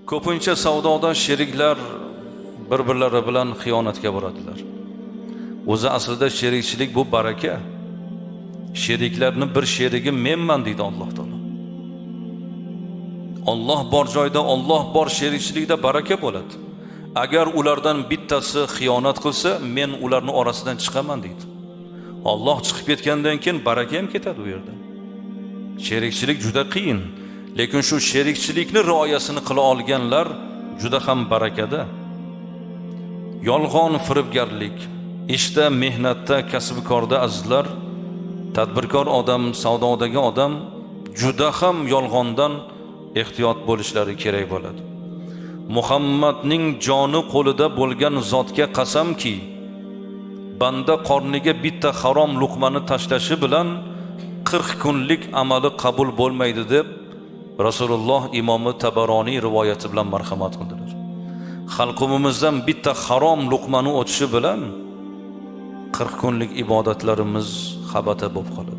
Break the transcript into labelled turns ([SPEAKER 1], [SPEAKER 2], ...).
[SPEAKER 1] Ko'pincha savdoda sheriklar bir-birlari bilan xiyonatga boradilar. O'zi aslida sherikchilik bu baraka. Sheriklarni bir sherigi menman deydi Alloh taolo. Alloh bor joyda, Alloh bor sherikchilikda baraka bo'ladi. Agar ulardan bittasi xiyonat qilsa, men ularni orasidan chiqaman deydi. Alloh chiqib ketgandan keyin baraka ham ketadi u yerdan. Sherikchilik juda qiyin, lekin shu sherikchilikni rioyasini qila olganlar juda ham barakada. Yolg'on firibgarlik, ishda, mehnatda, kasbkorda azizlar, tadbirkor odam, savdodagi odam juda ham yolg'ondan ehtiyot bo'lishlari kerak bo'ladi. Muhammadning joni qo'lida bo'lgan zotga qasamki, banda qorniga bitta harom luqmani tashlashi bilan 40 kunlik amali qabul bo'lmaydi deb Rasululloh imomi Tabaroniy rivoyati bilan marhamat qildilar. Xalqimizdan bitta harom luqmani o'tishi bilan 40 kunlik ibodatlarimiz xabata bo'lib qoladi.